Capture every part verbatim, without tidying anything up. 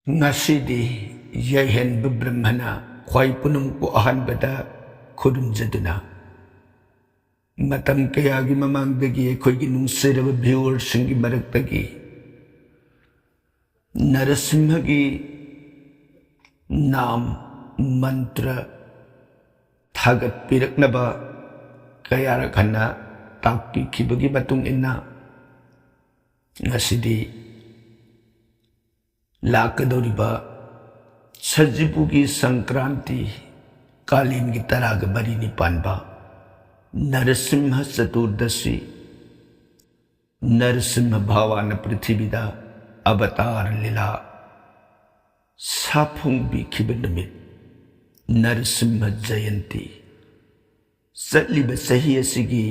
ꯉꯁꯤꯗꯤ ꯌꯥꯏꯍꯟꯕ ꯕ꯭ꯔꯍ꯭ꯃꯅ ꯈ꯭ꯋꯥꯏ ꯄꯨꯝꯅꯃꯛꯄꯨ ꯑꯍꯥꯟꯕꯗ ꯈꯨꯔꯨꯝꯖꯗꯨꯅ, ꯃꯇꯝ ꯀꯌꯥꯒꯤ ꯃꯃꯥꯡꯗꯒꯤ ꯑꯩꯈꯣꯏꯒꯤ ꯅꯨꯡꯁꯤꯔꯕ viewerꯁꯤꯡꯒꯤ ꯃꯔꯛꯇꯒꯤ ꯅꯔꯁꯤꯝꯍꯒꯤ ꯅꯥꯝ ꯃꯟꯇ꯭ꯔ ꯊꯥꯒꯠꯄꯤꯔꯛꯅꯕ ꯀꯌꯥꯔꯛ ꯍꯟꯅ ꯇꯥꯛꯄꯤꯈꯤꯕꯒꯤ ꯃꯇꯨꯡ ꯏꯟꯅ, ꯉꯁꯤꯗꯤ ꯂꯥꯛꯀꯗꯧꯔꯤꯕ ꯁꯖꯤꯕꯨꯒꯤ ꯁꯪꯀ꯭ꯔꯥꯟꯇꯤ, ꯀꯥꯂꯦꯟꯒꯤ ꯇꯔꯥꯒ ꯃꯔꯤꯅꯤ ꯄꯥꯟꯕ ꯅꯔꯁꯤꯝꯍ ꯆꯇꯨꯔꯗꯁꯤ, ꯅꯔꯁꯤꯝꯍ ꯚꯒꯋꯥꯟꯅ ꯄ꯭ꯔꯤꯊꯤꯕꯤꯗ ꯑꯕꯇꯥꯔ ꯂꯤꯂꯥ ꯁꯥꯐꯣꯡꯕꯤꯈꯤꯕ ꯅꯨꯃꯤꯠ, ꯅꯔꯁꯤꯝꯍ ꯖꯌꯟꯇꯤ꯫ ꯆꯠꯂꯤꯕ ꯆꯍꯤ ꯑꯁꯤꯒꯤ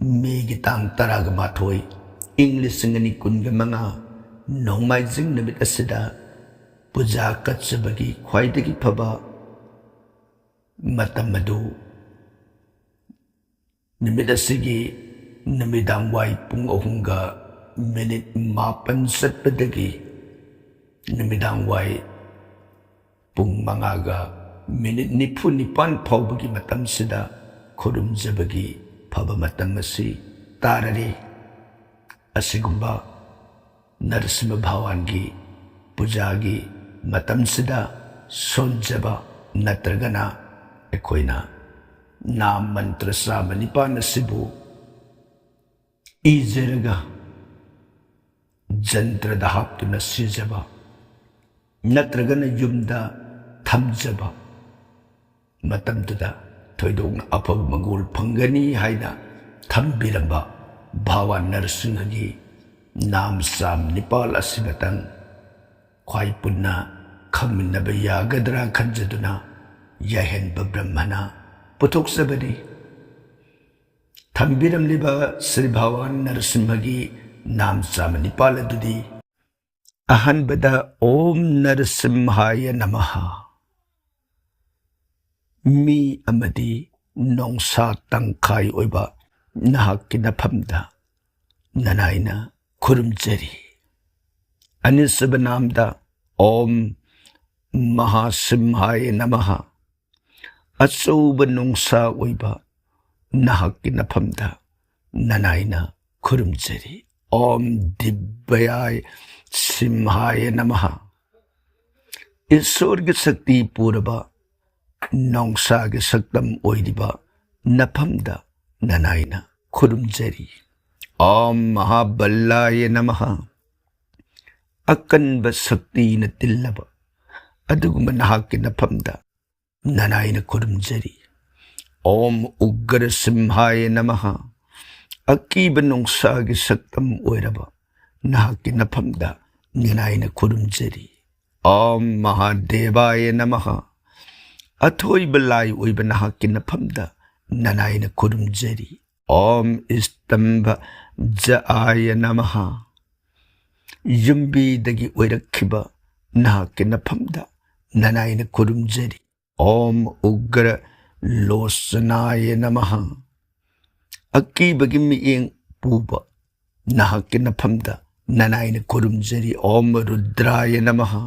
ꯃꯦꯒꯤ ꯇꯥꯡ ꯇꯔꯥꯒ ꯃꯥꯊꯣꯏ, ꯏꯪ ꯂꯤꯁꯤꯡ ꯑꯅꯤ ꯀꯨꯟꯒ ꯃꯉꯥ, ꯅꯣꯡꯃꯥꯏꯖꯤꯡ ꯅꯨꯃꯤꯠ ꯑꯁꯤꯗ ꯄꯨꯖꯥ ꯀꯠꯆꯕꯒꯤ ꯈ꯭ꯋꯥꯏꯗꯒꯤ ꯐꯕ ꯃꯇꯝ ꯑꯗꯨ ꯅꯨꯃꯤꯠ ꯑꯁꯤꯒꯤ ꯅꯨꯃꯤꯗꯥꯡ ꯋꯥꯏ ꯄꯨꯡ ꯑꯍꯨꯝꯒ ꯃꯤꯅꯤꯠ ꯃꯥꯄꯟ ꯆꯠꯄꯗꯒꯤ ꯅꯨꯃꯤꯗꯥꯡ ꯋꯥꯏ ꯄꯨꯡ ꯃꯉꯥꯒ ꯃꯤꯅꯤꯠ ꯅꯤꯐꯨ ꯅꯤꯄꯥꯟ ꯐꯥꯎꯕꯒꯤ ꯃꯇꯝꯁꯤꯗ ꯈꯨꯔꯨꯝꯖꯕꯒꯤ ꯐꯕ ꯃꯇꯝ ꯑꯁꯤ ꯇꯥꯔꯔꯤ꯫ ꯑꯁꯤꯒꯨꯝꯕ ꯅꯔꯁꯤꯝꯍ ꯚꯒꯋꯥꯟꯒꯤ ꯄꯨꯖꯥꯒꯤ ꯃꯇꯝꯁꯤꯗ ꯁꯣꯟꯖꯕ ꯅꯠꯇ꯭ꯔꯒꯅ ꯑꯩꯈꯣꯏꯅ ꯅꯥꯝ ꯃꯟꯇ꯭ꯔ ꯆꯥꯝꯃ ꯅꯤꯄꯥꯟ ꯑꯁꯤꯕꯨ ꯏꯖꯔꯒ ꯖꯟꯇ꯭ꯔꯗ ꯍꯥꯞꯇꯨꯅ ꯁꯤꯖꯕ ꯅꯠꯇ꯭ꯔꯒꯅ ꯌꯨꯝꯗ ꯊꯝꯖꯕ ꯃꯇꯝꯗꯨꯗ ꯊꯣꯏꯗꯣꯛꯅ ꯑꯐꯕ ꯃꯪꯒꯣꯜ ꯐꯪꯒꯅꯤ ꯍꯥꯏꯅ ꯊꯝꯕꯤꯔꯝꯕ ꯚꯒꯋꯥꯟ ꯅꯔꯁꯤꯡꯍꯒꯤ ꯅꯥꯝ ꯆꯥꯝ ꯅꯤꯄꯥꯜ ꯑꯁꯤꯃꯇꯪ ꯈ꯭ꯋꯥꯏ ꯄꯨꯟꯅ ꯈꯪꯃꯤꯟꯅꯕ ꯌꯥꯒꯗ꯭ꯔꯥ ꯈꯟꯖꯗꯨꯅ ꯌꯥꯏꯍꯟꯕ ꯕ꯭ꯔꯍ꯭ꯃꯅ ꯄꯨꯊꯣꯛꯆꯕꯅꯤ꯫ ꯊꯝꯕꯤꯔꯝꯂꯤꯕ ꯁ꯭ꯔꯤ ꯚꯒꯋꯥꯟ ꯅꯔꯁꯤꯝꯍꯒꯤ ꯅꯥꯝ ꯆꯥꯝꯃ ꯅꯤꯄꯥꯜ ꯑꯗꯨꯗꯤ, ꯑꯍꯥꯟꯕꯗ ꯑꯣꯝ ꯅꯔꯁꯤꯝꯍꯥꯌ ꯅꯃꯍ꯫ ꯃꯤ ꯑꯃꯗꯤ ꯅꯣꯡꯁꯥ ꯇꯪꯈꯥꯏ ꯑꯣꯏꯕ ꯅꯍꯥꯛꯀꯤ ꯅꯐꯝꯗ ꯅꯅꯥꯏꯅ ꯈꯨꯔꯨꯝꯖꯔꯤ꯫ ꯑꯅꯤꯁꯨꯕ ꯅꯥꯝꯗ ꯑꯣꯝ ꯃꯍꯥꯁꯤꯝꯍꯥꯌ ꯅꯃꯍ꯫ ꯑꯆꯧꯕ ꯅꯣꯡꯁꯥ ꯑꯣꯏꯕ ꯅꯍꯥꯛꯀꯤ ꯅꯐꯝꯗ ꯅꯅꯥꯏꯅ ꯈꯨꯔꯨꯝꯖꯔꯤ꯫ ꯑꯣꯝ ꯗꯤꯕ꯭ꯌꯥꯌ ꯁꯤꯝꯍꯥꯌ ꯅꯃꯍ꯫ ꯏꯁꯣꯔꯒꯤ ꯁꯛꯇꯤ ꯄꯨꯔꯕ ꯅꯣꯡꯁꯥꯒꯤ ꯁꯛꯇꯝ ꯑꯣꯏꯔꯤꯕ ꯅꯐꯝꯗ ꯅꯅꯥꯏꯅ ꯈꯨꯔꯨꯝꯖꯔꯤ꯫ ꯑꯣꯝ ꯃꯍꯥꯕꯜꯂꯥꯌ ꯅꯃꯍ꯫ ꯑꯀꯟꯕ ꯁꯛꯇꯤꯅ ꯇꯤꯜꯂꯕ ꯑꯗꯨꯒꯨꯝꯕ ꯅꯍꯥꯛꯀꯤ ꯅꯐꯝꯗ ꯅꯅꯥꯏꯅ ꯈꯨꯔꯨꯝꯖꯔꯤ꯫ ꯑꯣꯝ ꯎꯒ꯭ꯔ ꯁꯤꯝꯍꯥꯌ ꯅꯃꯍ꯫ ꯑꯀꯤꯕ ꯅꯣꯡꯁꯥꯒꯤ ꯁꯛꯇꯝ ꯑꯣꯏꯔꯕ ꯅꯍꯥꯛꯀꯤ ꯅꯐꯝꯗ ꯅꯅꯥꯏꯅ ꯈꯨꯔꯨꯝꯖꯔꯤ꯫ ꯑꯣꯝ ꯃꯍꯥꯗꯦꯕꯥꯌ ꯅꯃꯍ꯫ ꯑꯊꯣꯏꯕ ꯂꯥꯏ ꯑꯣꯏꯕ ꯅꯍꯥꯛꯀꯤ ꯅꯐꯝꯗ ꯅꯅꯥꯏꯅ ꯈꯨꯔꯨꯝꯖꯔꯤ꯫ ꯑꯣꯝ ꯏꯁꯇꯝꯚ ꯖꯥꯌ ꯅꯃꯍ꯫ ꯌꯨꯝꯕꯤꯗꯒꯤ ꯑꯣꯏꯔꯛꯈꯤꯕ ꯅꯍꯥꯛꯀꯤ ꯅꯐꯝꯗ ꯅꯅꯥꯏꯅ ꯈꯨꯔꯨꯝꯖꯔꯤ꯫ ꯑꯣꯝ ꯎꯒ꯭ꯔ ꯂꯣꯆꯅꯥꯌ ꯅꯃꯍ꯫ ꯑꯀꯤꯕꯒꯤ ꯃꯤꯠꯌꯦꯡ ꯄꯨꯕ ꯅꯍꯥꯛꯀꯤ ꯅꯐꯝꯗ ꯅꯅꯥꯏꯅ ꯈꯨꯔꯨꯝꯖꯔꯤ꯫ ꯑꯣꯝ ꯔꯨꯗ꯭ꯔꯥꯌ ꯅꯃꯍ꯫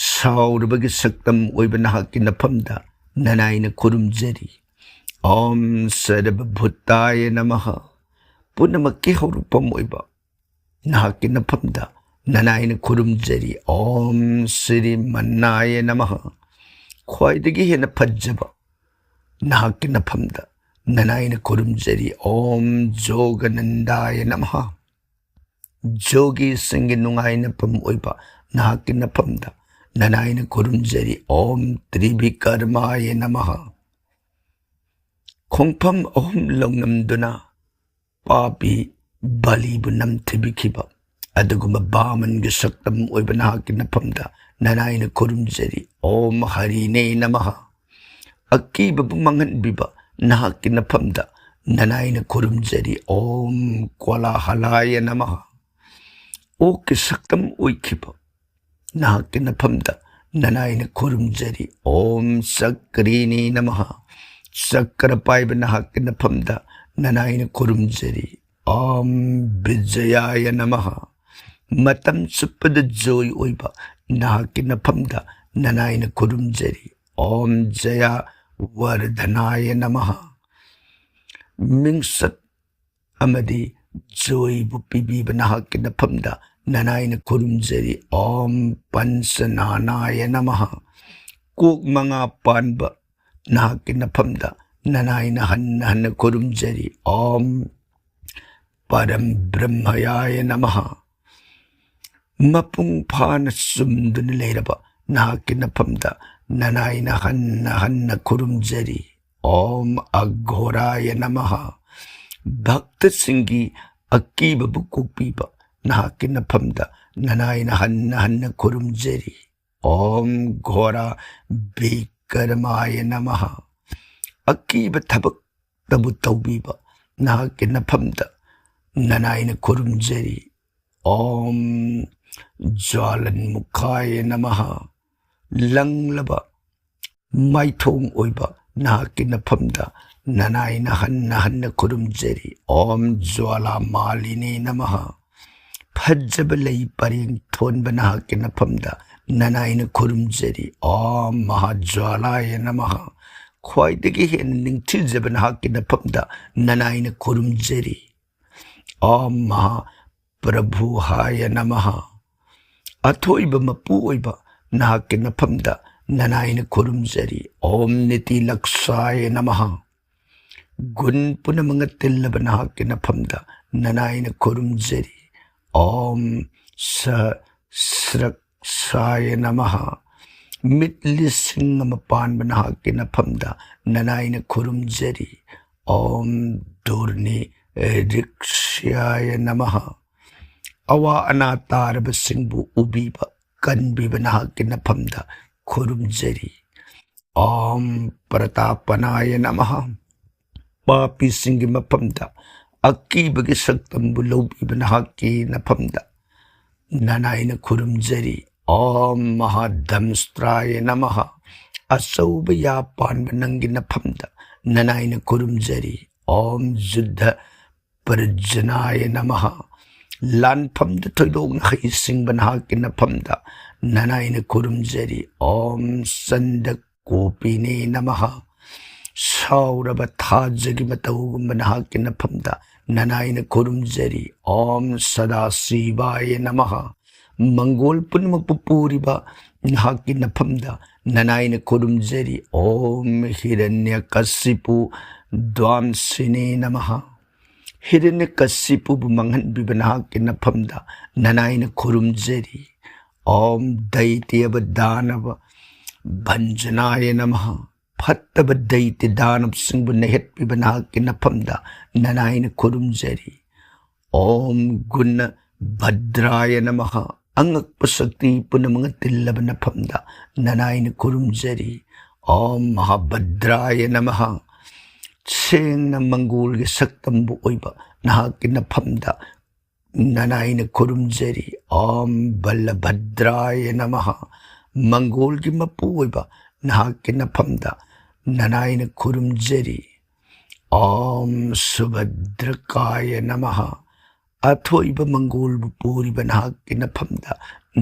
ꯁꯥꯎꯔꯕꯒꯤ ꯁꯛꯇꯝ ꯑꯣꯏꯕ ꯅꯍꯥꯛꯀꯤ ꯅꯐꯝꯗ ꯅꯅꯥꯏꯅ ꯈꯨꯔꯨꯝꯖꯔꯤ꯫ ꯑꯣꯝ ꯁꯔꯕꯚꯨꯇꯥꯌ ꯅꯃꯍ꯫ ꯄꯨꯝꯅꯃꯛꯀꯤ ꯍꯧꯔꯛꯐꯝ ꯑꯣꯏꯕ ꯅꯍꯥꯛꯀꯤ ꯅꯐꯝꯗ ꯅꯅꯥꯏꯅ ꯈꯨꯔꯨꯝꯖꯔꯤ꯫ ꯑꯣꯝ ꯁ꯭ꯔꯤ ꯃꯟꯅꯥꯌ ꯅꯃꯍ꯫ ꯈ꯭ꯋꯥꯏꯗꯒꯤ ꯍꯦꯟꯅ ꯐꯖꯕ ꯅꯍꯥꯛꯀꯤ ꯅꯐꯝꯗ ꯅꯅꯥꯏꯅ ꯈꯨꯔꯨꯝꯖꯔꯤ꯫ ꯑꯣꯝ ꯖꯣꯒꯅꯟꯗꯥꯌ ꯅꯃꯍ꯫ ꯖꯣꯒꯤꯁꯤꯡꯒꯤ ꯅꯨꯡꯉꯥꯏꯅꯐꯝ ꯑꯣꯏꯕ ꯅꯍꯥꯛꯀꯤ ꯅꯐꯝꯗ ꯅꯅꯥꯏꯅ ꯈꯨꯔꯨꯝꯖꯔꯤ꯫ ꯑꯣꯝ ꯇ꯭ꯔꯤꯕꯤꯀꯔꯃꯥꯌ ꯅꯃꯍ꯫ ꯈꯣꯡꯐꯝ ꯑꯍꯨꯝ ꯂꯧꯅꯝꯗꯨꯅ ꯄꯥꯄꯤ ꯕꯂꯤꯕꯨ ꯅꯝꯊꯤꯕꯤꯈꯤꯕ ꯑꯗꯨꯒꯨꯝꯕ ꯕꯥꯃꯟꯒꯤ ꯁꯛꯇꯝ ꯑꯣꯏꯕ ꯅꯍꯥꯛꯀꯤ ꯅꯐꯝꯗ ꯅꯅꯥꯏꯅ ꯈꯨꯔꯨꯝꯖꯔꯤ꯫ ꯑꯣꯝ ꯍꯔꯤꯅꯦ ꯅꯃꯍ꯫ ꯑꯀꯤꯕꯕꯨ ꯃꯥꯡꯍꯟꯕꯤꯕ ꯅꯍꯥꯛꯀꯤ ꯅꯐꯝꯗ ꯅꯅꯥꯏꯅ ꯈꯨꯔꯨꯝꯖꯔꯤ꯫ ꯑꯣꯝ ꯀꯣꯂꯥꯍꯂꯥꯌ ꯅꯃꯍ꯫ ꯑꯣꯛꯀꯤ ꯁꯛꯇꯝ ꯑꯣꯏꯈꯤꯕ ꯅꯍꯥꯛꯀꯤ ꯅꯐꯝꯗ ꯅꯅꯥꯏꯅ ꯈꯨꯔꯨꯝꯖꯔꯤ꯫ ꯑꯣꯝ ꯆꯀ꯭ꯔꯤꯅꯤ ꯅꯃꯍ꯫ ꯆꯀ꯭ꯔ ꯄꯥꯏꯕ ꯅꯍꯥꯛꯀꯤ ꯅꯐꯝꯗ ꯅꯅꯥꯏꯅ ꯈꯨꯔꯨꯝꯖꯔꯤ꯫ ꯑꯣꯝ ꯕꯤꯖꯌꯥꯌ ꯅꯃꯍ꯫ ꯃꯇꯝ ꯆꯨꯞꯄꯗ ꯖꯣꯏ ꯑꯣꯏꯕ ꯅꯍꯥꯛꯀꯤ ꯅꯐꯝꯗ ꯅꯅꯥꯏꯅ ꯈꯨꯔꯨꯝꯖꯔꯤ꯫ ॐ जयावर्धनाय नमः। ꯃꯤꯡꯆꯠ ꯑꯃꯗꯤ ꯖꯣꯏꯕꯨ ꯄꯤꯕꯤꯕ ꯅꯍꯥꯛꯀꯤ ꯅꯐꯝꯗ ꯅꯅꯥꯏꯅ ꯈꯨꯔꯨꯝꯖꯔꯤ꯫ ॐ पञ्चनानाय नमः। ꯀꯣꯛ ꯃꯉꯥ ꯄꯥꯟꯕ ꯅꯍꯥꯛꯀꯤ ꯅꯐꯝꯗ ꯅꯅꯥꯏꯅ ꯍꯟꯅ ꯍꯟꯅ ꯈꯨꯔꯨꯝꯖꯔꯤ꯫ ॐ परब्रह्मयाय नमः। ꯃꯄꯨꯡ ꯐꯥꯅ ꯆꯨꯝꯗꯨꯅ ꯂꯩꯔꯕ ꯅꯍꯥꯛꯀꯤ ꯅꯐꯝꯗ ꯅꯅꯥꯏꯅ ꯍꯟꯅ ꯍꯟꯅ ꯈꯨꯔꯨꯝꯖꯔꯤ꯫ ॐ अघोराय नमः। ꯚꯛꯇꯁꯤꯡꯒꯤ ꯑꯀꯤꯕꯕꯨ ꯀꯣꯛꯄꯤꯕ ꯅꯍꯥꯛꯀꯤ ꯅꯐꯝꯗ ꯅꯅꯥꯏꯅ ꯍꯟꯅ ꯍꯟꯅ ꯈꯨꯔꯨꯝꯖꯔꯤ꯫ ॐ घोराभिकर्माय नमः। ꯑꯀꯤꯕ ꯊꯕꯛꯇꯕꯨ ꯇꯧꯕꯤꯕ ꯅꯍꯥꯛꯀꯤ ꯅꯐꯝꯗ ꯅꯅꯥꯏꯅ ꯈꯨꯔꯨꯝꯖꯔꯤ꯫ ॐ ज्वालान्मुखाय नमः। ꯂꯪꯂꯕ ꯃꯥꯏꯊꯣꯡ ꯑꯣꯏꯕ ꯅꯍꯥꯛꯀꯤ ꯅꯐꯝꯗ ꯅꯅꯥꯏꯅ ꯍꯟꯅ ꯍꯟꯅ ꯈꯨꯔꯨꯝꯖꯔꯤ꯫ ॐ ज्वालामालिने नमः। ꯐꯖꯕ ꯂꯩ ꯄꯔꯦꯡ ꯊꯣꯟꯕ ꯅꯍꯥꯛꯀꯤ ꯅꯐꯝꯗ ꯅꯅꯥꯏꯅ ꯈꯨꯔꯨꯝꯖꯔꯤ꯫ ॐ महाज्वालाय नमः। ꯈ꯭ꯋꯥꯏꯗꯒꯤ ꯍꯦꯟꯅ ꯅꯤꯡꯊꯤꯖꯕ ꯅꯍꯥꯛꯀꯤ ꯅꯐꯝꯗ ꯅꯅꯥꯏꯅ ꯈꯨꯔꯨꯝꯖꯔꯤ꯫ ॐ महाप्रभुहाय नमः। ꯑꯊꯣꯏꯕ ꯃꯄꯨ ꯑꯣꯏꯕ ꯅꯍꯥꯛꯀꯤ ꯅꯐꯝꯗ ꯅꯅꯥꯏꯅ ꯈꯨꯔꯨꯝꯖꯔꯤ꯫ ॐ नीतिलक्षाय नमः। ꯒꯨꯟ ꯄꯨꯝꯅꯃꯛꯅ ꯇꯤꯜꯂꯕ ꯅꯍꯥꯛꯀꯤ ꯅꯐꯝꯗ ꯅꯅꯥꯏꯅ ꯈꯨꯔꯨꯝꯖꯔꯤ꯫ ॐ सहस्रक्षाय नमः। ꯃꯤꯠ ꯂꯤꯁꯤꯡ ꯑꯃ ꯄꯥꯟꯕ ꯅꯍꯥꯛꯀꯤ ꯅꯐꯝꯗ ꯅꯅꯥꯏꯅ ꯈꯨꯔꯨꯝꯖꯔꯤ꯫ ॐ दूर्निरीक्षाय नमः। ꯑꯋꯥ ꯑꯅꯥ ꯇꯥꯔꯕꯁꯤꯡꯕꯨ ꯎꯕꯤꯕ ꯀꯟꯕꯤꯕ ꯅꯍꯥꯛꯀꯤ ꯅꯐꯝꯗ ꯈꯨꯔꯨꯝꯖꯔꯤ꯫ ॐ प्रतापनाय नमः। ꯄꯥꯄꯤꯁꯤꯡꯒꯤ ꯃꯐꯝꯗ ꯑꯀꯤꯕꯒꯤ ꯁꯛꯇꯝꯕꯨ ꯂꯧꯕꯤꯕ ꯅꯍꯥꯛꯀꯤ ꯅꯐꯝꯗ ꯅꯅꯥꯏꯅ ꯈꯨꯔꯨꯝꯖꯔꯤ꯫ ॐ महादंष्ट्राय नमः। ꯑꯆꯧꯕ ꯌꯥ ꯄꯥꯟꯕ ꯅꯪꯒꯤ ꯅꯐꯝꯗ ꯅꯅꯥꯏꯅ ꯈꯨꯔꯨꯝꯖꯔꯤ꯫ ॐ युद्धपर्जनाय नमः। ꯂꯥꯟꯐꯝꯗ ꯊꯣꯏꯗꯣꯛꯅ ꯍꯩꯁꯤꯡꯕ ꯅꯍꯥꯛꯀꯤ ꯅꯐꯝꯗ ꯅꯅꯥꯏꯅ ꯈꯨꯔꯨꯝꯖꯔꯤ꯫ ॐ चंद्रकोपिने नमः। ꯁꯥꯎꯔꯕ ꯊꯥꯖꯒꯤ ꯃꯇꯧꯒꯨꯝꯕ ꯅꯍꯥꯛꯀꯤ ꯅꯐꯝꯗ ꯅꯅꯥꯏꯅ ꯈꯨꯔꯨꯝꯖꯔꯤ꯫ ॐ सदाशिवाय नमः। ꯃꯪꯒꯣꯜ ꯄꯨꯝꯅꯃꯛꯄꯨ ꯄꯨꯔꯤꯕ ꯅꯍꯥꯛꯀꯤ ꯅꯐꯝꯗ ꯅꯅꯥꯏꯅ ꯈꯨꯔꯨꯝꯖꯔꯤ꯫ ॐ हिरण्यकशिपु ध्वंसिने नमः। ꯍꯤꯔꯅ꯭ꯌꯀꯁꯤꯄꯨꯕꯨ ꯃꯥꯡꯍꯟꯕꯤꯕ ꯅꯍꯥꯛꯀꯤ ꯅꯐꯝꯗ ꯅꯅꯥꯏꯅ ꯈꯨꯔꯨꯝꯖꯔꯤ꯫ ॐ दैत्यव दानव भंजनाय नमः। ꯐꯠꯇꯕ दैत्य दानवꯁꯤꯡꯕꯨ ꯅꯩꯍꯠꯄꯤꯕ ꯅꯍꯥꯛꯀꯤ ꯅꯐꯝꯗ ꯅꯅꯥꯏꯅ ꯈꯨꯔꯨꯝꯖꯔꯤ꯫ ॐ गुणभद्राय नमः꯫ ꯑꯉꯛꯄ ꯁꯛꯇꯤ ꯄꯨꯝꯅꯃꯛꯅ ꯇꯤꯜꯂꯕ ꯅꯐꯝꯗ ꯅꯅꯥꯏꯅ ꯈꯨꯔꯨꯝꯖꯔꯤ꯫ ॐ महाभद्राय नमः। ꯁꯦꯡꯅ ꯃꯪꯒꯣꯜꯒꯤ ꯁꯛꯇꯝꯕꯨ ꯑꯣꯏꯕ ꯅꯍꯥꯛꯀꯤ ꯅꯐꯝꯗ ꯅꯅꯥꯏꯅ ꯈꯨꯔꯨꯝꯖꯔꯤ꯫ ॐ बलभद्राय नमः। ꯃꯪꯒꯣꯜꯒꯤ ꯃꯄꯨ ꯑꯣꯏꯕ ꯅꯍꯥꯛꯀꯤ ꯅꯐꯝꯗ ꯅꯅꯥꯏꯅ ꯈꯨꯔꯨꯝꯖꯔꯤ꯫ ॐ सुभद्रकाय नमः। ꯑꯊꯣꯏꯕ ꯃꯪꯒꯣꯜꯕꯨ ꯄꯨꯔꯤꯕ ꯅꯍꯥꯛꯀꯤ ꯅꯐꯝꯗ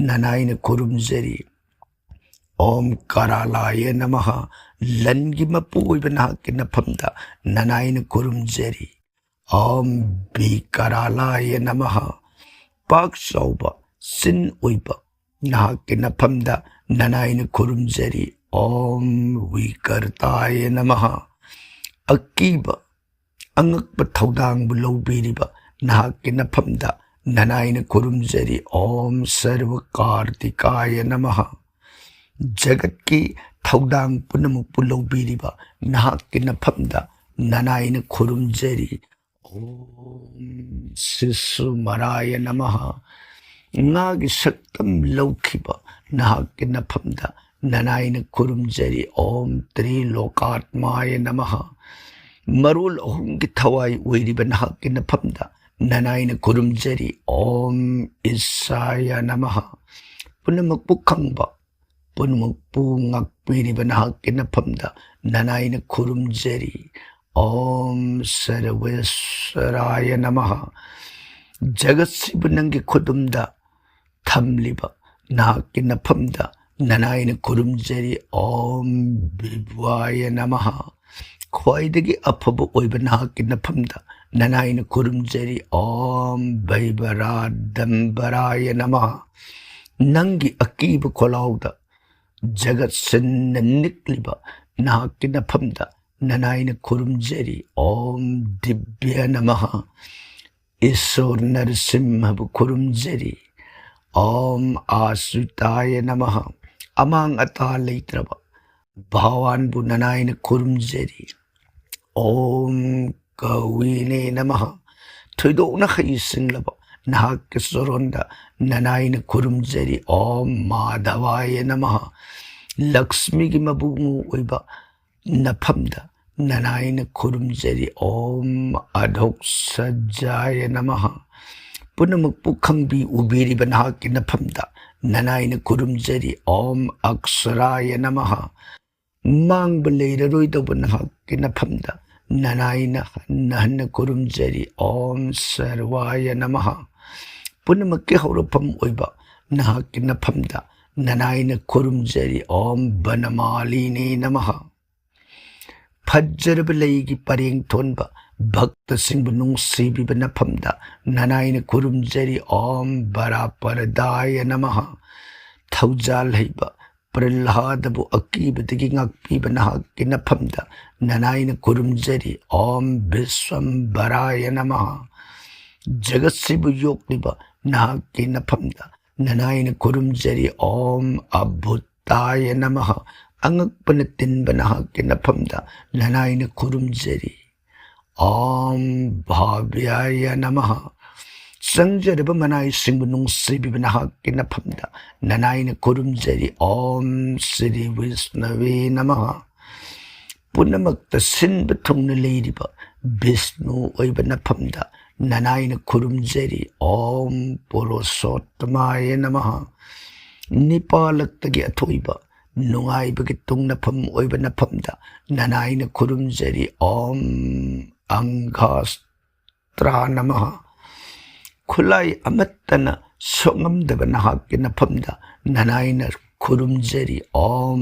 ꯅꯅꯥꯏꯅ ꯈꯨꯔꯨꯝꯖꯔꯤ꯫ ॐ करालाय नमः। ꯂꯟꯒꯤ ꯃꯄꯨ ꯑꯣꯏꯕ ꯅꯍꯥꯛꯀꯤ ꯅꯐꯝꯗ ꯅꯅꯥꯏꯅ ꯈꯨꯔꯨꯝꯖꯔꯤ꯫ ॐ विकरालाय नमः। ꯄꯥꯛ ꯆꯥꯎꯕ ꯆꯤꯟ ꯑꯣꯏꯕ ꯅꯍꯥꯛꯀꯤ ꯅꯐꯝꯗ ꯅꯅꯥꯏꯅ ꯈꯨꯔꯨꯝꯖꯔꯤ꯫ ॐ विकर्ताय नमः। ꯑꯀꯤꯕ ꯑꯉꯛꯄ ꯊꯧꯗꯥꯡꯕꯨ ꯂꯧꯕꯤꯔꯤꯕ ꯅꯍꯥꯛꯀꯤ ꯅꯐꯝꯗ ꯅꯅꯥꯏꯅ ꯈꯨꯔꯨꯝꯖꯔꯤ꯫ ॐ सर्वकार्तिकाय नमः। ꯖꯒꯠꯀꯤ ꯊꯧꯗꯥꯡ ꯄꯨꯝꯅꯃꯛꯄꯨ ꯂꯧꯕꯤꯔꯤꯕ ꯅꯍꯥꯛꯀꯤ ꯅꯐꯝꯗ ꯅꯅꯥꯏꯅ ꯈꯨꯔꯨꯝꯖꯔꯤ꯫ ॐ शिशुमराय नमः। ꯉꯥꯒꯤ ꯁꯛꯇꯝ ꯂꯧꯈꯤꯕ ꯅꯍꯥꯛꯀꯤ ꯅꯐꯝꯗ ꯅꯅꯥꯏꯅ ꯈꯨꯔꯨꯝꯖꯔꯤ꯫ ॐ त्रिलोकात्माय नमः। ꯃꯔꯣꯜ ꯑꯍꯨꯝꯒꯤ ꯊꯋꯥꯏ ꯑꯣꯏꯔꯤꯕ ꯅꯍꯥꯛꯀꯤ ꯅꯐꯝꯗ ꯅꯅꯥꯏꯅ ꯈꯨꯔꯨꯝꯖꯔꯤ꯫ ॐ ईशाय नमः꯫ ꯄꯨꯝꯅꯃꯛꯄꯨ ꯈꯪꯕ, ꯄꯨꯝꯅꯃꯛꯄꯨ ꯉꯥꯛꯄꯤꯔꯤꯕ ꯅꯍꯥꯛꯀꯤ ꯅꯐꯝꯗ ꯅꯅꯥꯏꯅ ꯈꯨꯔꯨꯝꯖꯔꯤ꯫ ॐ सर्वेश्वराय नमः। ꯖꯒꯠꯁꯤꯕꯨ ꯅꯪꯒꯤ ꯈꯨꯗꯨꯝꯗ ꯊꯝꯂꯤꯕ ꯅꯍꯥꯛꯀꯤ ꯅꯐꯝꯗ ꯅꯅꯥꯏꯅ ꯈꯨꯔꯨꯝꯖꯔꯤ꯫ ꯎꯝ ꯕꯤꯚ꯭ꯋꯥꯌ ꯅꯃꯍ꯫ ꯈ꯭ꯋꯥꯏꯗꯒꯤ ꯑꯐꯕ ꯑꯣꯏꯕ ꯅꯍꯥꯛꯀꯤ ꯅꯐꯝꯗ ꯅꯅꯥꯏꯅ ꯈꯨꯔꯨꯝꯖꯔꯤ꯫ ꯎꯝ ꯚꯩꯚꯔꯥꯗꯝꯕꯔꯥꯌ ꯅꯃꯍ꯫ ꯅꯪꯒꯤ ꯑꯀꯤꯕ ꯈꯣꯜꯂꯥꯎꯗ ꯖꯒꯠ ꯁꯤꯟꯅ ꯅꯤꯛꯂꯤꯕ ꯅꯍꯥꯛꯀꯤ ꯅꯐꯝꯗ ꯅꯅꯥꯏꯅ ꯈꯨꯔꯨꯝꯖꯔꯤ꯫ ꯎꯝ ꯗꯤꯚ꯭ꯌ ꯅꯃꯍ꯫ ꯏꯁꯣꯔ ꯅꯔꯁꯤꯝꯍꯕꯨ ꯈꯨꯔꯨꯝꯖꯔꯤ꯫ ꯎꯝ ꯑꯥꯁꯨꯇꯥꯌ ꯅꯃꯍ꯫ ꯑꯃꯥꯡ ꯑꯇꯥ ꯂꯩꯇ꯭ꯔꯕ ꯚꯒꯋꯥꯟꯕꯨ ꯅꯅꯥꯏꯅ ꯈꯨꯔꯨꯝꯖꯔꯤ꯫ ꯎꯝ ꯀꯧꯏꯅꯦ ꯅꯃꯍ꯫ ꯊꯣꯏꯗꯣꯛꯅ ꯍꯩꯁꯤꯡꯂꯕ ꯅꯍꯥꯛꯀꯤ ꯆꯔꯣꯟꯗ ꯅꯅꯥꯏꯅ ꯈꯨꯔꯨꯝꯖꯔꯤ꯫ ꯎꯝ ꯃꯥꯙꯋꯥꯌ ꯅꯃꯍ꯫ ꯂꯛꯁꯃꯤꯒꯤ ꯃꯕꯨꯡꯉꯣ ꯑꯣꯏꯕ ꯅꯐꯝꯗ ꯅꯅꯥꯏꯅ ꯈꯨꯔꯨꯝꯖꯔꯤ꯫ ꯎꯝ ꯑꯙꯣꯛꯁꯖꯥꯌ ꯅꯃꯍ꯫ ꯄꯨꯝꯅꯃꯛꯄꯨ ꯈꯪꯕꯤ ꯎꯕꯤꯔꯤꯕ ꯅꯍꯥꯛꯀꯤ ꯅꯐꯝꯗ ꯅꯅꯥꯏꯅ ꯈꯨꯔꯨꯝꯖꯔꯤ꯫ ꯎꯝ ꯑꯛꯁꯔꯥꯌ ꯅꯃꯍ꯫ ꯃꯥꯡꯕ ꯂꯩꯔꯔꯣꯏꯗꯧꯕ ꯅꯍꯥꯛꯀꯤ ꯅꯐꯝꯗ ꯅꯅꯥꯏꯅ ꯍꯟꯅ ꯍꯟꯅ ꯈꯨꯔꯨꯝꯖꯔꯤ꯫ ꯎꯝ ꯁꯔ꯭ꯋꯥꯌ ꯅꯃꯍ꯫ ꯄꯨꯝꯅꯃꯛꯀꯤ ꯍꯧꯔꯛꯐꯝ ꯑꯣꯏꯕ ꯅꯍꯥꯛꯀꯤ ꯅꯐꯝꯗ ꯅꯅꯥꯏꯅ ꯈꯨꯔꯨꯝꯖꯔꯤ꯫ ꯎꯝ ꯕꯅꯃꯥꯂꯤꯅꯤ ꯅꯃꯍ꯫ ꯐꯖꯔꯕ ꯂꯩꯒꯤ ꯄꯔꯦꯡ ꯊꯣꯟꯕ ꯚꯛꯇꯁꯤꯡꯕꯨ ꯅꯨꯡꯁꯤꯕꯤꯕ ꯅꯐꯝꯗ ꯅꯅꯥꯏꯅ ꯈꯨꯔꯨꯝꯖꯔꯤ꯫ ꯎꯝ ꯕꯔꯥꯄꯔꯗꯥꯌ ꯅꯃꯍ꯫ ꯊꯧꯖꯥꯜ ꯍꯩꯕ ꯄ꯭ꯔꯍ꯭ꯂꯥꯗꯕꯨ ꯑꯀꯤꯕꯗꯒꯤ ꯉꯥꯛꯄꯤꯕ ꯅꯍꯥꯛꯀꯤ ꯅꯐꯝꯗ ꯅꯅꯥꯏꯅ ꯈꯨꯔꯨꯝꯖꯔꯤ꯫ ꯎꯝ ꯕꯤꯁ꯭ꯋꯝꯕꯔꯥꯌ ꯅꯃꯍ꯫ ꯖꯒꯠꯁꯤꯕꯨ ꯌꯣꯛꯂꯤꯕ ꯅꯍꯥꯛꯀꯤ ꯅꯐꯝꯗ ꯅꯅꯥꯏꯅ ꯈꯨꯔꯨꯝꯖꯔꯤ꯫ ꯎꯝ ꯑꯕꯨꯠ ꯇꯥꯌ ꯅꯃꯍ꯫ ꯑꯉꯛꯄꯅ ꯇꯤꯟꯕ ꯅꯍꯥꯛꯀꯤ ꯅꯐꯝꯗ ꯅꯅꯥꯏꯅ ꯈꯨꯔꯨꯝꯖꯔꯤ꯫ ꯎꯝ ꯚꯥꯚ꯭ꯌꯥꯌ ꯅꯃꯍ꯫ ꯆꯪꯖꯔꯕ ꯃꯅꯥꯏꯁꯤꯡꯕꯨ ꯅꯨꯡꯁꯤꯕꯤꯕ ꯅꯍꯥꯛꯀꯤ ꯅꯐꯝꯗ ꯅꯅꯥꯏꯅ ꯈꯨꯔꯨꯝꯖꯔꯤ꯫ ꯎꯝ ꯁ꯭ꯔꯤ ꯋꯤꯁꯅꯚꯦ ꯅꯃꯍ꯫ ꯄꯨꯝꯅꯃꯛꯇ ꯁꯤꯟꯕ ꯊꯨꯡꯅ ꯂꯩꯔꯤꯕ ꯕꯤꯁꯅꯨ ꯑꯣꯏꯕ ꯅꯐꯝꯗ ꯅꯅꯥꯏꯅ ꯈꯨꯔꯨꯝꯖꯔꯤ꯫ ꯎꯝ ꯄꯨꯔꯨꯁꯣꯠꯇꯃꯥꯌ ꯅꯃꯍ꯫ ꯅꯤꯄꯥꯂꯛꯇꯒꯤ ꯑꯊꯣꯏꯕ ꯅꯨꯡꯉꯥꯏꯕꯒꯤ ꯇꯨꯡꯅꯐꯝ ꯑꯣꯏꯕ ꯅꯐꯝꯗ ꯅꯅꯥꯏꯅ ꯈꯨꯔꯨꯝꯖꯔꯤ꯫ ꯎꯝ ꯑꯪꯒꯥꯁ ꯇ꯭ꯔꯥ ꯅꯃꯍ꯫ ꯈꯨꯠꯂꯥꯏ ꯑꯃꯠꯇꯅ ꯁꯣꯛꯉꯝꯗꯕ ꯅꯍꯥꯛꯀꯤ ꯅꯐꯝꯗ ꯅꯅꯥꯏꯅ ꯈꯨꯔꯨꯝꯖꯔꯤ꯫ ॐ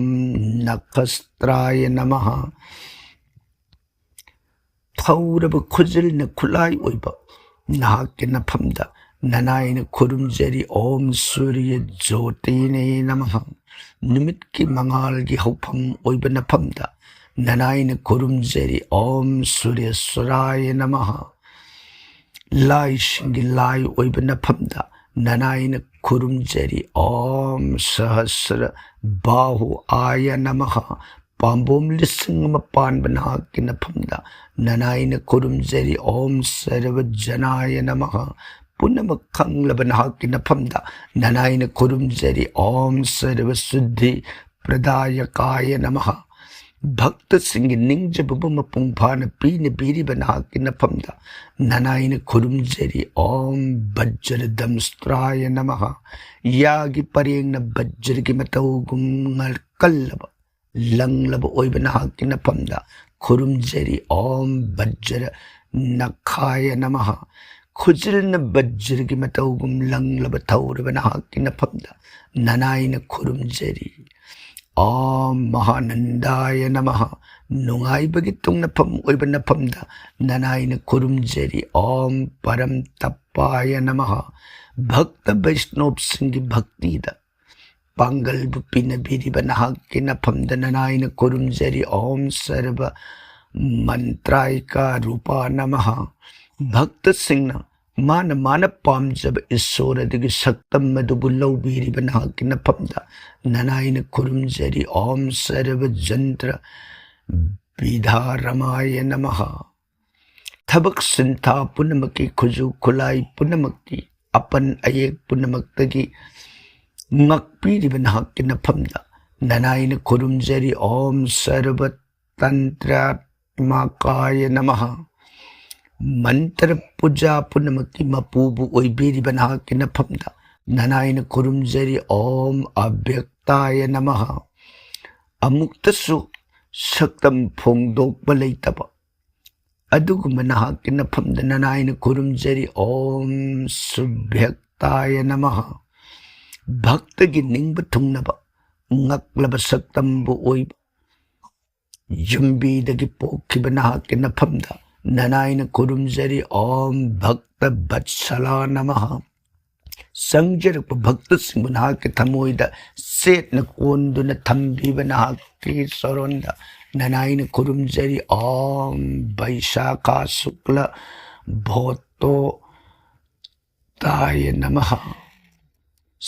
नखस्त्राय नमः। ꯊꯧꯔꯕ ꯈꯨꯖꯤꯜꯅ ꯈꯨꯠꯂꯥꯏ ꯑꯣꯏꯕ ꯅꯍꯥꯛꯀꯤ ꯅꯐꯝꯗ ꯅꯅꯥꯏꯅ ꯈꯨꯔꯨꯝꯖꯔꯤ꯫ ॐ सूर्य ज्योतिने नमः। ꯅꯨꯃꯤꯠꯀꯤ ꯃꯉꯥꯜꯒꯤ ꯍꯧꯐꯝ ꯑꯣꯏꯕ ꯅꯐꯝꯗ ꯅꯅꯥꯏꯅ ꯈꯨꯔꯨꯝꯖꯔꯤ꯫ ॐ सूर्येश्वराय नमः। ꯂꯥꯏꯁꯤꯡꯒꯤ ꯂꯥꯏ ꯑꯣꯏꯕ ꯅꯐꯝꯗ ꯅꯅꯥꯏꯅ ꯈꯨꯔꯨꯝꯖꯔꯤ꯫ ॐ सहस्र बाहुआय नमः। ꯄꯥꯝꯕꯣꯝ ꯂꯤꯁꯤꯡ ꯑꯃ ꯄꯥꯟꯕ ꯅꯍꯥꯛꯀꯤ ꯅꯐꯝꯗ ꯅꯅꯥꯏꯅ ꯈꯨꯔꯨꯝꯖꯔꯤ꯫ ॐ सर्वजनाय नमः। ꯄꯨꯝꯅꯃꯛ ꯈꯪꯂꯕ ꯅꯍꯥꯛꯀꯤ ꯅꯐꯝꯗ ꯅꯅꯥꯏꯅ ꯈꯨꯔꯨꯝꯖꯔꯤ꯫ ॐ सर्वसिद्धि प्रदायकाय नमः। ꯚꯛꯇꯁꯤꯡꯒꯤ ꯅꯤꯡꯖꯕꯕꯨ ꯃꯄꯨꯡ ꯐꯥꯅ ꯄꯤꯅꯕꯤꯔꯤꯕ ꯅꯍꯥꯛꯀꯤ ꯅꯐꯝꯗ ꯅꯅꯥꯏꯅ ꯈꯨꯔꯨꯝꯖꯔꯤ꯫ ॐ वज्रदंष्ट्राय नमः। ꯌꯥꯒꯤ ꯄꯔꯦꯡꯅ ꯚꯖ꯭ꯔꯒꯤ ꯃꯇꯧꯒꯨꯝ ꯉꯥꯜꯀꯜꯂꯕ, ꯂꯪꯂꯕ ꯑꯣꯏꯕ ꯅꯍꯥꯛꯀꯤ ꯅꯐꯝꯗ ꯈꯨꯔꯨꯝꯖꯔꯤ꯫ ॐ वज्र नखाय नमः। ꯈꯨꯖꯤꯜꯅ ꯚꯖ꯭ꯔꯒꯤ ꯃꯇꯧꯒꯨꯝ ꯂꯪꯂꯕ ꯊꯧꯔꯕ ꯅꯍꯥꯛꯀꯤ ꯅꯐꯝꯗ ꯅꯅꯥꯏꯅ ꯈꯨꯔꯨꯝꯖꯔꯤ꯫ ॐ महानंदाय नमः꯫ ꯅꯨꯡꯉꯥꯏꯕꯒꯤ ꯇꯨꯡꯅꯐꯝ ꯑꯣꯏꯕ ꯅꯐꯝꯗ ꯅꯅꯥꯏꯅ ꯈꯨꯔꯨꯝꯖꯔꯤ꯫ ॐ परम तपाय नमः꯫ ꯚꯛꯇ ꯕꯩꯁꯅꯣꯞꯁꯤꯡꯒꯤ ꯚꯛꯇꯤꯗ ꯄꯥꯡꯒꯜꯕꯨ ꯄꯤꯅꯕꯤꯔꯤꯕ ꯅꯍꯥꯛꯀꯤ ꯅꯐꯝꯗ ꯅꯅꯥꯏꯅ ꯈꯨꯔꯨꯝꯖꯔꯤ꯫ ॐ सर्व मंत्रायका रूपा नमः। ꯚꯛꯇꯁꯤꯡꯅ ꯃꯥꯅ ꯃꯥꯅ ꯄꯥꯝꯖꯕ ꯏꯁꯣꯔ ꯑꯗꯨꯒꯤ ꯁꯛꯇꯝ ꯑꯗꯨꯕꯨ ꯂꯧꯕꯤꯔꯤꯕ ꯅꯍꯥꯛꯀꯤ ꯅꯐꯝꯗ ꯅꯅꯥꯏꯅ ꯈꯨꯔꯨꯝꯖꯔꯤ꯫ ॐ सर्व यंत्र विधारमाय नमः। ꯊꯕꯛ ꯁꯤꯟꯊꯥ ꯄꯨꯝꯅꯃꯛꯀꯤ, ꯈꯨꯠꯁꯨ ꯈꯨꯠꯂꯥꯏ ꯄꯨꯝꯅꯃꯛꯀꯤ, ꯑꯄꯟ ꯑꯌꯦꯛ ꯄꯨꯝꯅꯃꯛꯇꯒꯤ ꯉꯥꯛꯄꯤꯔꯤꯕ ꯅꯍꯥꯛꯀꯤ ꯅꯐꯝꯗ ꯅꯅꯥꯏꯅ ꯈꯨꯔꯨꯝꯖꯔꯤ꯫ ॐ सर्व तंत्रात्मकाय नमः। ꯃꯟꯇ꯭ꯔ ꯄꯨꯖꯥ ꯄꯨꯝꯅꯃꯛꯀꯤ ꯃꯄꯨꯕꯨ ꯑꯣꯏꯕꯤꯔꯤꯕ ꯅꯍꯥꯛꯀꯤ ꯅꯐꯝꯗ ꯅꯅꯥꯏꯅ ꯈꯨꯔꯨꯝꯖꯔꯤ꯫ ॐ अव्यक्ताय नमः꯫ ꯑꯃꯨꯛꯇꯁꯨ ꯁꯛꯇꯝ ꯐꯣꯡꯗꯣꯛꯄ ꯂꯩꯇꯕ, ꯑꯗꯨꯒꯨꯝꯕ ꯅꯍꯥꯛꯀꯤ ꯅꯐꯝꯗ ꯅꯅꯥꯏꯅ ꯈꯨꯔꯨꯝꯖꯔꯤ꯫ ॐ सुभ्यक्ताय नमः꯫ ꯚꯛꯇꯒꯤ ꯅꯤꯡꯕ ꯊꯨꯡꯅꯕ ꯉꯛꯂꯕ ꯁꯛꯇꯝꯕꯨ ꯑꯣꯏꯕ ꯌꯨꯝꯕꯤꯗꯒꯤ ꯄꯣꯛꯈꯤꯕ ꯅꯍꯥꯛꯀꯤ ꯅꯐꯝꯗ ꯅꯅꯥꯏꯅ ꯈꯨꯔꯨꯝꯖꯔꯤ꯫ ॐ भक्तवत्सलाय नमः꯫ ꯆꯪꯖꯔꯛꯄ ꯚꯛꯇꯁꯤꯡꯕꯨ ꯅꯍꯥꯛꯀꯤ ꯊꯃꯣꯏꯗ ꯆꯦꯠꯅ ꯀꯣꯟꯗꯨꯅ ꯊꯝꯕꯤꯕ ꯅꯍꯥꯛꯀꯤ ꯆꯔꯣꯟꯗ ꯅꯅꯥꯏꯅ ꯈꯨꯔꯨꯝꯖꯔꯤ꯫ ॐ वैशाखा शुक्ल भोत्तोताय नमः꯫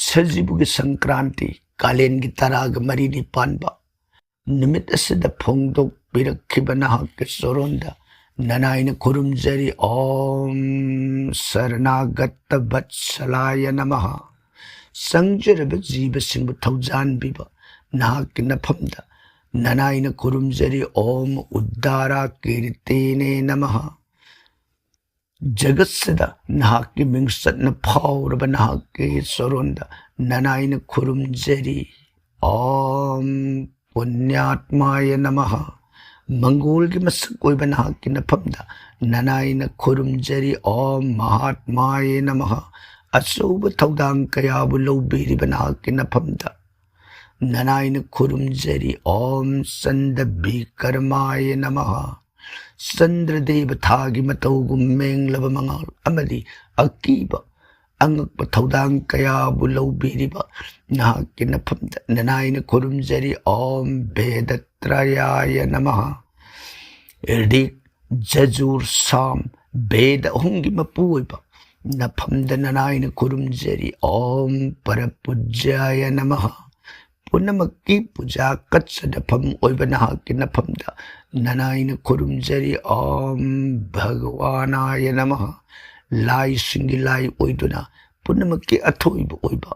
ꯁꯖꯤꯕꯨꯒꯤ ꯁꯪꯀ꯭ꯔꯥꯟꯇꯤ, ꯀꯥꯂꯦꯟꯒꯤ ꯇꯔꯥꯒ ꯃꯔꯤꯅꯤ ꯄꯥꯟꯕ ꯅꯨꯃꯤꯠ ꯑꯁꯤꯗ ꯐꯣꯡꯗꯣꯛꯄꯤꯔꯛꯈꯤꯕ ꯅꯍꯥꯛꯀꯤ ꯆꯔꯣꯟꯗ ꯅꯅꯥꯏꯅ ꯈꯨꯔꯨꯝꯖꯔꯤ꯫ ॐ शरणागत वत्सलाय नमः꯫ ꯆꯪꯖꯔꯕ ꯖꯤꯕꯁꯤꯡꯕꯨ ꯊꯧꯖꯥꯟꯕꯤꯕ ꯅꯍꯥꯛꯀꯤ ꯅꯐꯝꯗ ꯅꯅꯥꯏꯅ ꯈꯨꯔꯨꯝꯖꯔꯤ꯫ ॐ उद्धार कीर्तने नमः। ꯖꯒꯠꯁꯤꯗ ꯅꯍꯥꯛꯀꯤ ꯃꯤꯡꯆꯠꯅ ꯐꯥꯎꯔꯕ ꯅꯍꯥꯛꯀꯤ ꯆꯔꯣꯟꯗ ꯅꯅꯥꯏꯅ ꯈꯨꯔꯨꯝꯖꯔꯤ꯫ ॐ पुण्यात्माय नमः। ꯃꯪꯒꯣꯜꯒꯤ ꯃꯁꯛ ꯑꯣꯏꯕ ꯅꯍꯥꯛꯀꯤ ꯅꯐꯝꯗ ꯅꯅꯥꯏꯅ ꯈꯨꯔꯨꯝꯖꯔꯤ꯫ ॐ महात्माय नमः꯫ ꯑꯆꯧꯕ ꯊꯧꯗꯥꯡ ꯀꯌꯥꯕꯨ ꯂꯧꯕꯤꯔꯤꯕ ꯅꯍꯥꯛꯀꯤ ꯅꯐꯝꯗ ꯅꯅꯥꯏꯅ ꯈꯨꯔꯨꯝꯖꯔꯤ꯫ ॐ चंद्र विक्रमाय नमः꯫ ꯆꯟꯗ꯭ꯔꯗꯦꯕ ꯊꯥꯒꯤ ꯃꯇꯧꯒꯨꯝ ꯃꯦꯡꯂꯕ ꯃꯉꯥꯜ ꯑꯃꯗꯤ ꯑꯀꯤꯕ ꯑꯉꯛꯄ ꯊꯧꯗꯥꯡ ꯀꯌꯥꯕꯨ ꯂꯧꯕꯤꯔꯤꯕ ꯅꯍꯥꯛꯀꯤ ꯅꯐꯝꯗ ꯅꯅꯥꯏꯅ ꯈꯨꯔꯨꯝꯖꯔꯤ꯫ ॐ वेदत्रयाय नमः꯫ ऋक्, यजुर्, साम, ꯚꯦꯗ ꯑꯍꯨꯝꯒꯤ ꯃꯄꯨ ꯑꯣꯏꯕ ꯅꯐꯝꯗ ꯅꯅꯥꯏꯅ ꯈꯨꯔꯨꯝꯖꯔꯤ꯫ ॐ परपूज्याय नमः꯫ ꯄꯨꯝꯅꯃꯛꯀꯤ ꯄꯨꯖꯥ ꯀꯠꯆꯅꯐꯝ ꯑꯣꯏꯕ ꯅꯍꯥꯛꯀꯤ ꯅꯐꯝꯗ ꯅꯅꯥꯏꯅ ꯈꯨꯔꯨꯝꯖꯔꯤ꯫ ॐ भगवानाय नमः꯫ ꯂꯥꯏꯁꯤꯡꯒꯤ ꯂꯥꯏ ꯑꯣꯏꯗꯨꯅ ꯄꯨꯝꯅꯃꯛꯀꯤ ꯑꯊꯣꯏꯕ ꯑꯣꯏꯕ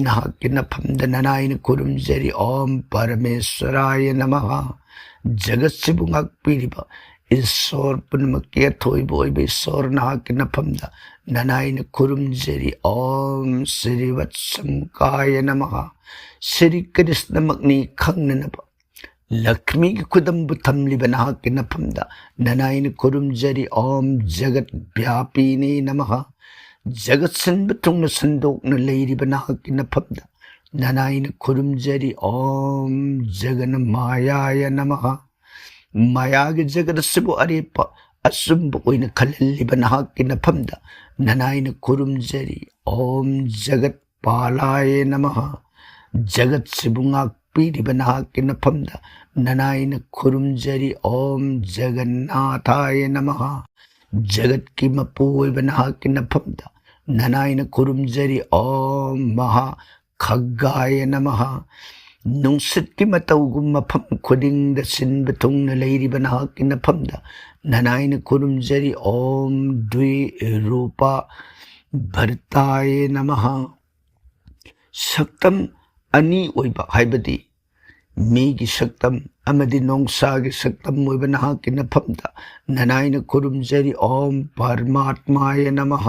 ꯅꯍꯥꯛꯀꯤ ꯅꯐꯝꯗ ꯅꯅꯥꯏꯅ ꯈꯨꯔꯨꯝꯖꯔꯤ꯫ ॐ परमेश्वराय नमः꯫ ꯖꯒꯠꯁꯤꯕꯨ ꯉꯥꯛꯄꯤꯔꯤꯕ ꯏꯁꯣꯔ ꯄꯨꯝꯅꯃꯛꯀꯤ ꯑꯊꯣꯏꯕ ꯑꯣꯏꯕ ꯏꯁꯣꯔ ꯅꯍꯥꯛꯀꯤ ꯅꯐꯝꯗ ꯅꯅꯥꯏꯅ ꯈꯨꯔꯨꯝꯖꯔꯤ꯫ ॐ श्रीवत्संकाय नमः꯫ ꯁ꯭ꯔꯤ ꯀ꯭ꯔꯤꯁꯅꯃꯛꯅꯤ ꯈꯪꯅꯅꯕ ꯂꯛ꯭ꯁꯃꯤꯒꯤ ꯈꯨꯗꯝꯕꯨ ꯊꯝꯂꯤꯕ ꯅꯍꯥꯛꯀꯤ ꯅꯐꯝꯗ ꯅꯅꯥꯏꯅ ꯈꯨꯔꯨꯝꯖꯔꯤ꯫ ॐ जगद्व्यापिने नमः꯫ ꯖꯒꯠ ꯁꯤꯟꯕ ꯊꯨꯡꯅ ꯁꯟꯗꯣꯛꯅ ꯂꯩꯔꯤꯕ ꯅꯍꯥꯛꯀꯤ ꯅꯐꯝꯗ ꯅꯅꯥꯏꯅ ꯈꯨꯔꯨꯝꯖꯔꯤ꯫ ॐ जगन्मायाय नमः꯫ ꯃꯥꯌꯥꯒꯤ ꯖꯒꯠ ꯑꯁꯤꯕꯨ ꯑꯔꯦꯞꯄ ꯑꯆꯨꯝꯕ ꯑꯣꯏꯅ ꯈꯜꯍꯜꯂꯤꯕ ꯅꯍꯥꯛꯀꯤ ꯅꯐꯝꯗ ꯅꯅꯥꯏꯅ ꯈꯨꯔꯨꯝꯖꯔꯤ꯫ ॐ जगत्पालाय नमः꯫ ꯖꯒꯠꯁꯤꯕꯨ ꯉꯥꯛꯄꯤꯔꯤꯕ ꯅꯍꯥꯛꯀꯤ ꯅꯐꯝꯗ ꯅꯅꯥꯏꯅ ꯈꯨꯔꯨꯝꯖꯔꯤ꯫ ॐ जगन्नाथाय नमः꯫ ꯖꯒꯠꯀꯤ ꯃꯄꯨ ꯑꯣꯏꯕ ꯅꯍꯥꯛꯀꯤ ꯅꯐꯝꯗ ꯅꯅꯥꯏꯅ ꯈꯨꯔꯨꯝꯖꯔꯤ꯫ ॐ महाखड्गाय नमः। ꯅꯨꯡꯁꯤꯠꯀꯤ ꯃꯇꯧꯒꯨꯝ ꯃꯐꯝ ꯈꯨꯗꯤꯡꯗ ꯁꯤꯟꯕ ꯊꯨꯡꯅ ꯂꯩꯔꯤꯕ ꯅꯍꯥꯛꯀꯤ ꯅꯐꯝꯗ ꯅꯅꯥꯏꯅ ꯈꯨꯔꯨꯝꯖꯔꯤ꯫ ॐ द्विरूपभर्ताय नमः। ꯁꯛꯇꯝ ꯑꯅꯤ ꯑꯣꯏꯕ, ꯍꯥꯏꯕꯗꯤ ꯃꯤꯒꯤ ꯁꯛꯇꯝ ꯑꯃꯗꯤ ꯅꯣꯡꯁꯥꯒꯤ ꯁꯛꯇꯝ ꯑꯣꯏꯕ ꯅꯍꯥꯛꯀꯤ ꯅꯐꯝꯗ ꯅꯅꯥꯏꯅ ꯈꯨꯔꯨꯝꯖꯔꯤ꯫ ॐ परमात्माय नमः꯫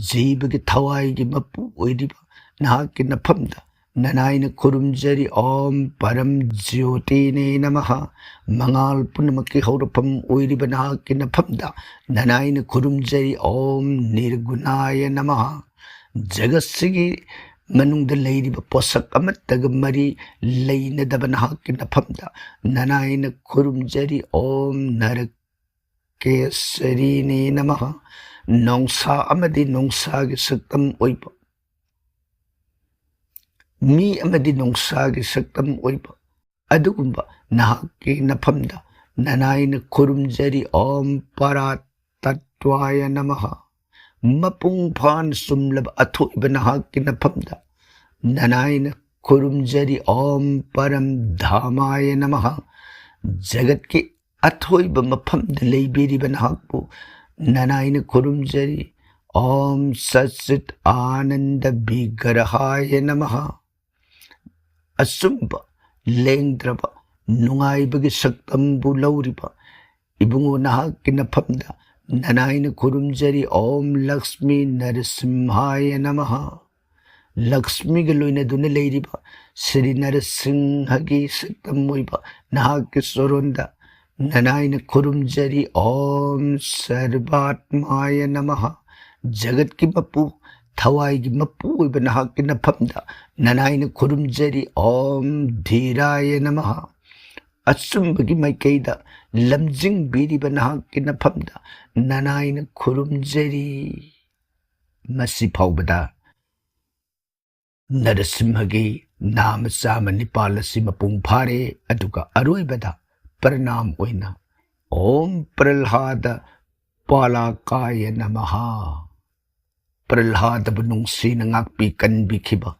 ꯖꯤꯕꯒꯤ ꯊꯋꯥꯏꯒꯤ ꯃꯄꯨ ꯑꯣꯏꯔꯤꯕ ꯅꯍꯥꯛꯀꯤ ꯅꯐꯝꯗ ꯅꯅꯥꯏꯅ ꯈꯨꯔꯨꯝꯖꯔꯤ꯫ ॐ परमज्योतिने नमः꯫ ꯃꯉꯥꯜ ꯄꯨꯝꯅꯃꯛꯀꯤ ꯍꯧꯔꯛꯐꯝ ꯑꯣꯏꯔꯤꯕ ꯅꯍꯥꯛꯀꯤ ꯅꯐꯝꯗ ꯅꯅꯥꯏꯅ ꯈꯨꯔꯨꯝꯖꯔꯤ꯫ ॐ निर्गुणाय नमः꯫ ꯖꯒꯠꯁꯤꯒꯤ ꯃꯅꯨꯡꯗ ꯂꯩꯔꯤꯕ ꯄꯣꯠꯁꯛ ꯑꯃꯠꯇꯒ ꯃꯔꯤ ꯂꯩꯅꯗꯕ ꯅꯍꯥꯛꯀꯤ ꯅꯐꯝꯗ ꯅꯅꯥꯏꯅ ꯈꯨꯔꯨꯝꯖꯔꯤ꯫ ॐ नरकेसरिने नमः꯫ ꯅꯣꯡꯁꯥ ꯑꯃꯗꯤ ꯅꯣꯡꯁꯥꯒꯤ ꯁꯛꯇꯝ ꯑꯣꯏꯕ, ꯃꯤ ꯑꯃꯗꯤ ꯅꯣꯡꯁꯥꯒꯤ ꯁꯛꯇꯝ ꯑꯣꯏꯕ ꯑꯗꯨꯒꯨꯝꯕ ꯅꯍꯥꯛꯀꯤ ꯅꯐꯝꯗ ꯅꯅꯥꯏꯅ ꯈꯨꯔꯨꯝꯖꯔꯤ꯫ ॐ परातत्त्वाय नमः। ꯃꯄꯨꯡ ꯐꯥꯅ ꯆꯨꯝꯂꯕ ꯑꯊꯣꯏꯕ ꯅꯍꯥꯛꯀꯤ ꯅꯐꯝꯗ ꯅꯅꯥꯏꯅ ꯈꯨꯔꯨꯝꯖꯔꯤ꯫ ॐ परमधामाय नमः। ꯖꯒꯠꯀꯤ ꯑꯊꯣꯏꯕ ꯃꯐꯝꯗ ꯂꯩꯕꯤꯔꯤꯕ ꯅꯍꯥꯛꯄꯨ ꯅꯅꯥꯏꯅ ꯈꯨꯔꯨꯝꯖꯔꯤ꯫ ॐ सच्चिदानन्दविग्रहाय नमः। ꯑꯆꯨꯝꯕ, ꯂꯦꯡꯗ꯭ꯔꯕ, ꯅꯨꯡꯉꯥꯏꯕꯒꯤ ꯁꯛꯇꯝꯕꯨ ꯂꯧꯔꯤꯕ ꯏꯕꯨꯡꯉꯣ ꯅꯍꯥꯛꯀꯤ ꯅꯐꯝꯗ ꯅꯅꯥꯏꯅ ꯈꯨꯔꯨꯝꯖꯔꯤ꯫ ॐ लक्ष्मीनरसिंहाय नमः। ꯂꯛꯁꯃꯤꯒ ꯂꯣꯏꯅꯗꯨꯅ ꯂꯩꯔꯤꯕ ꯁ꯭ꯔꯤ ꯅꯔꯁꯤꯡꯍꯒꯤ ꯁꯛꯇꯝ ꯑꯣꯏꯕ ꯅꯍꯥꯛꯀꯤ ꯆꯣꯔꯣꯟꯗ ꯅꯅꯥꯏꯅ ꯈꯨꯔꯨꯝꯖꯔꯤ꯫ ꯑꯣꯝ ꯁꯔꯕꯥꯠꯃꯥꯌ ꯅꯃꯍ꯫ ꯖꯒꯠꯀꯤ ꯃꯄꯨ, ꯊꯋꯥꯏꯒꯤ ꯃꯄꯨ ꯑꯣꯏꯕ ꯅꯍꯥꯛꯀꯤ ꯅꯐꯝꯗ ꯅꯅꯥꯏꯅ ꯈꯨꯔꯨꯝꯖꯔꯤ꯫ ꯑꯣꯝ ꯙꯤꯔꯥꯌ ꯅꯃꯍ꯫ ꯑꯆꯨꯝꯕꯒꯤ ꯃꯥꯏꯀꯩꯗ ꯂꯝꯖꯤꯡꯕꯤꯔꯤꯕ ꯅꯍꯥꯛꯀꯤ ꯅꯐꯝꯗ ꯅꯅꯥꯏꯅ ꯈꯨꯔꯨꯝꯖꯔꯤ꯫ ꯃꯁꯤ ꯐꯥꯎꯕꯗ ꯅꯔꯁꯤꯝꯍꯒꯤ ꯅꯥꯃ ꯆꯥꯃ ꯅꯤꯄꯥꯜ ꯑꯁꯤ ꯃꯄꯨꯡ ꯐꯥꯔꯦ꯫ ꯑꯗꯨꯒ ꯑꯔꯣꯏꯕꯗ ꯄ꯭ꯔꯅꯥꯝ ꯑꯣꯏꯅ ꯑꯣꯝ ꯄ꯭ꯔꯜꯍꯥꯗ ꯄꯥꯂꯥꯀꯥꯌ ꯅꯃꯍ꯫ ꯄ꯭ꯔꯜꯍꯥꯗꯕꯨ ꯅꯨꯡꯁꯤꯅ ꯉꯥꯛꯄꯤ ꯀꯟꯕꯤꯈꯤꯕ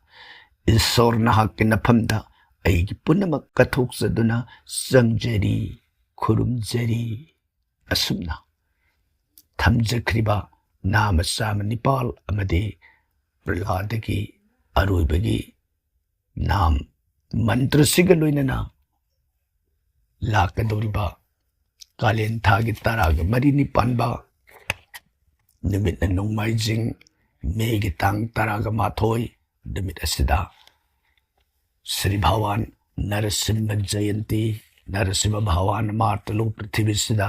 ꯏꯁꯣꯔ, ꯅꯍꯥꯛꯀꯤ ꯅꯐꯝꯗ ꯑꯩꯒꯤ ꯄꯨꯝꯅꯃꯛ ꯀꯠꯊꯣꯛꯆꯗꯨꯅ ꯆꯪꯖꯔꯤ, ꯈꯨꯔꯨꯝꯖꯔꯤ꯫ ꯑꯁꯨꯝꯅ ꯊꯝꯖꯈ꯭ꯔꯤꯕ ꯅꯥꯃ ꯆꯥꯃ ꯅꯤꯄꯥꯜ ꯑꯃꯗꯤ ꯄ꯭ꯔꯍꯂꯥꯗꯒꯤ ꯑꯔꯣꯏꯕꯒꯤ ꯅꯥꯝ ꯃꯟꯇ꯭ꯔꯁꯤꯒ ꯂꯣꯏꯅꯅ ꯂꯥꯛꯀꯗꯧꯔꯤꯕ ꯀꯥꯂꯦꯟ ꯊꯥꯒꯤ ꯇꯔꯥꯒ ꯃꯔꯤꯅꯤ ꯄꯥꯟꯕ ꯅꯨꯃꯤꯠꯅ ꯅꯣꯡꯃꯥꯏꯖꯤꯡ, ꯃꯦꯒꯤ ꯇꯥꯡ ꯇꯔꯥꯒ ꯃꯥꯊꯣꯏ ꯅꯨꯃꯤꯠ ꯑꯁꯤꯗ ꯁ꯭ꯔꯤ ꯚꯒꯋꯥꯟ ꯅꯔꯁꯤꯝꯍ ꯖꯌꯟꯇꯤ, ꯅꯔꯁꯤꯝꯍ ꯚꯒꯋꯥꯟ ꯃꯥꯔꯇꯂꯨ ꯄ꯭ꯔꯤꯊꯤꯕꯤꯁꯤꯗ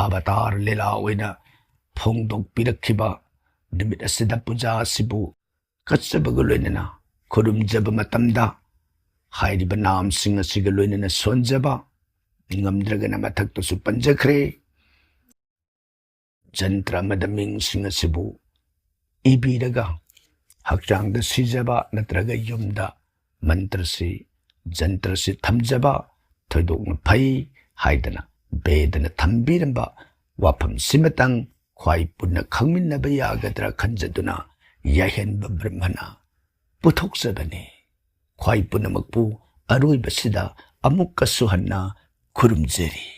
ꯑꯕꯇꯥꯔ ꯂꯤꯂꯥ ꯑꯣꯏꯅ ꯐꯣꯡꯗꯣꯛꯄꯤꯔꯛꯈꯤꯕ ꯅꯨꯃꯤꯠ ꯑꯁꯤꯗ ꯄꯨꯖꯥ ꯑꯁꯤꯕꯨ ꯀꯠꯆꯕꯒ ꯂꯣꯏꯅꯅ ꯈꯨꯔꯨꯝꯖꯕ ꯃꯇꯝꯗ ꯍꯥꯏꯔꯤꯕ ꯅꯥꯝꯁꯤꯡ ꯑꯁꯤꯒ ꯂꯣꯏꯅꯅ ꯁꯣꯟꯖꯕ, ꯉꯝꯗ꯭ꯔꯒꯅ ꯃꯊꯛꯇꯁꯨ ꯄꯟꯖꯈ꯭ꯔꯦ, ꯖꯟꯇ꯭ꯔ ꯑꯃꯗ ꯃꯤꯡꯁꯤꯡ ꯑꯁꯤꯕꯨ ꯏꯕꯤꯔꯒ ꯍꯛꯆꯥꯡꯗ ꯁꯤꯖꯕ ꯅꯠꯇ꯭ꯔꯒ ꯌꯨꯝꯗ ꯃꯟꯇ꯭ꯔꯁꯤ, ꯖꯟꯇ꯭ꯔꯁꯤ ꯊꯝꯖꯕ ꯊꯣꯏꯗꯣꯛꯅ ꯐꯩ ꯍꯥꯏꯗꯅ ꯕꯦꯗꯅ ꯊꯝꯕꯤꯔꯝꯕ ꯋꯥꯐꯝꯁꯤꯃꯇꯪ ꯈ꯭ꯋꯥꯏ ꯄꯨꯟꯅ ꯈꯪꯃꯤꯟꯅꯕ ꯌꯥꯒꯗ꯭ꯔꯥ ꯈꯟꯖꯗꯨꯅ ꯌꯥꯏꯍꯟꯕ ꯕ꯭ꯔꯍꯃꯅ ꯄꯨꯊꯣꯛꯆꯕꯅꯤ꯫ ꯈ꯭ꯋꯥꯏ ꯄꯨꯝꯅꯃꯛꯄꯨ ꯑꯔꯣꯏꯕꯁꯤꯗ ꯑꯃꯨꯛꯀꯁꯨ ꯍꯟꯅ ꯈꯨꯔꯨꯝꯖꯔꯤ꯫